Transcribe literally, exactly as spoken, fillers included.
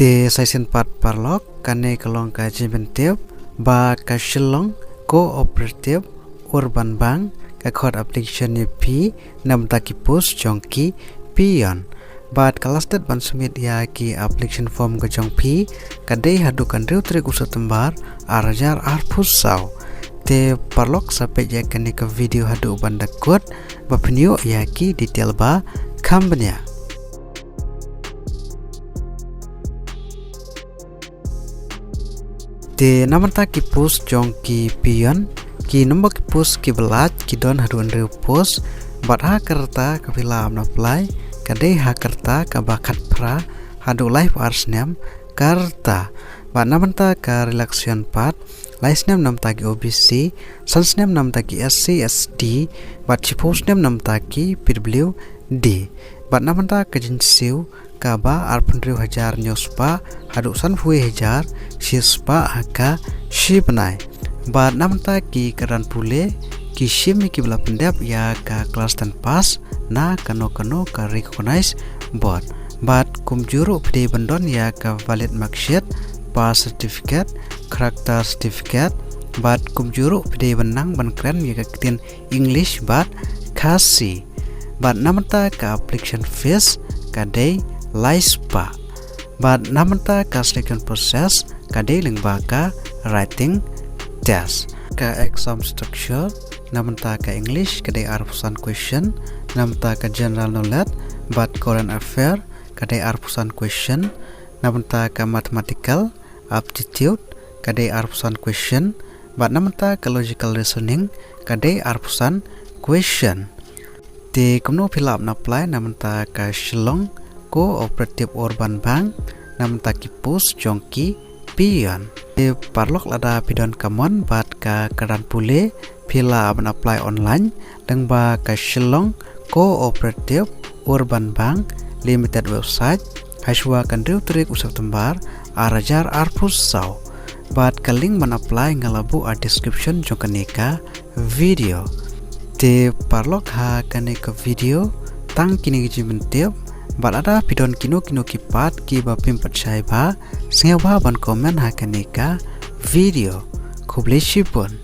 Te sa shisien pat paralok, kane ka long ka jingpyntip ba ka Shillong Cooperative Urban Bank ka khot application ïa phi na bynta ki post jong ki peon. Bad ka last date ban submit ïa ki application form ka jong phi ka dei haduh ka hynriew tarik u September ar hajar arphew saw. Te paralok, sa peit ïa kane ka video haduh ban da kut ba phin ïoh ïa ki detail ba kham bniah. Te na bynta ki post jong ki peon, ki nombor ki post kiba lait ki don haduh hynriew post, bad ha ka rta kaba phi lah ban apply ka dei ha ka rta kaba khatphra haduh laiphew ar snem ka rta. Bad na bynta ka relaxation pat, lai snem na bynta ki O B C, san snem na bynta ki S C S T, bad shiphew snem na bynta ki P W D. Bad na bynta ka jingsiew kaba arphew hynriew hajar hynñiew spah haduh sanphew hajar shi spah ha ka shi bnai. Bad na bynta ki kyrdan pule, ki shim ïa kiba la pyndep ïa ka klas ten pass na kano kano ka recognized board. Bad kumjuh ruh phi dei ban don ïa ka valid marksheet, pass certificate, character certificate, bad kumjuh ruh phi dei ban nang ban kren ïa ka ktien English bad Khasi. Bad na bynta ka application fees ka dei lai spah. Bad na bynta ka selection process ka dei lyngba ka writing test. Ka exam structure, na bynta ka English ka dei arphew san question, na bynta ka general knowledge bad current affair ka dei arphew san question, na bynta ka mathematical aptitude ka dei arphew san question, bad na bynta ka logical reasoning ka dei arphew san question. Te kumno phi lah ban apply na bynta ka Shillong Cooperative Urban Bank na bynta ki post jong ki peon? Te paralok, lada phi don ka mon bad ka kyrdan pule, phi lah ban apply online lyngba ka Shillong Cooperative Urban Bank Limited website hashuwa ka hynriew tarik u September ar hajar arphew saw. Bad ka link ban apply nga la buh ha description jong kane ka video. Te paralok, ha kane ka video tang kine ki jingpyntip, bad lada phi don kino kino ki pat kiba phim pat shai bha, sngewbha ban comment ha kane ka video. Khublei shibun.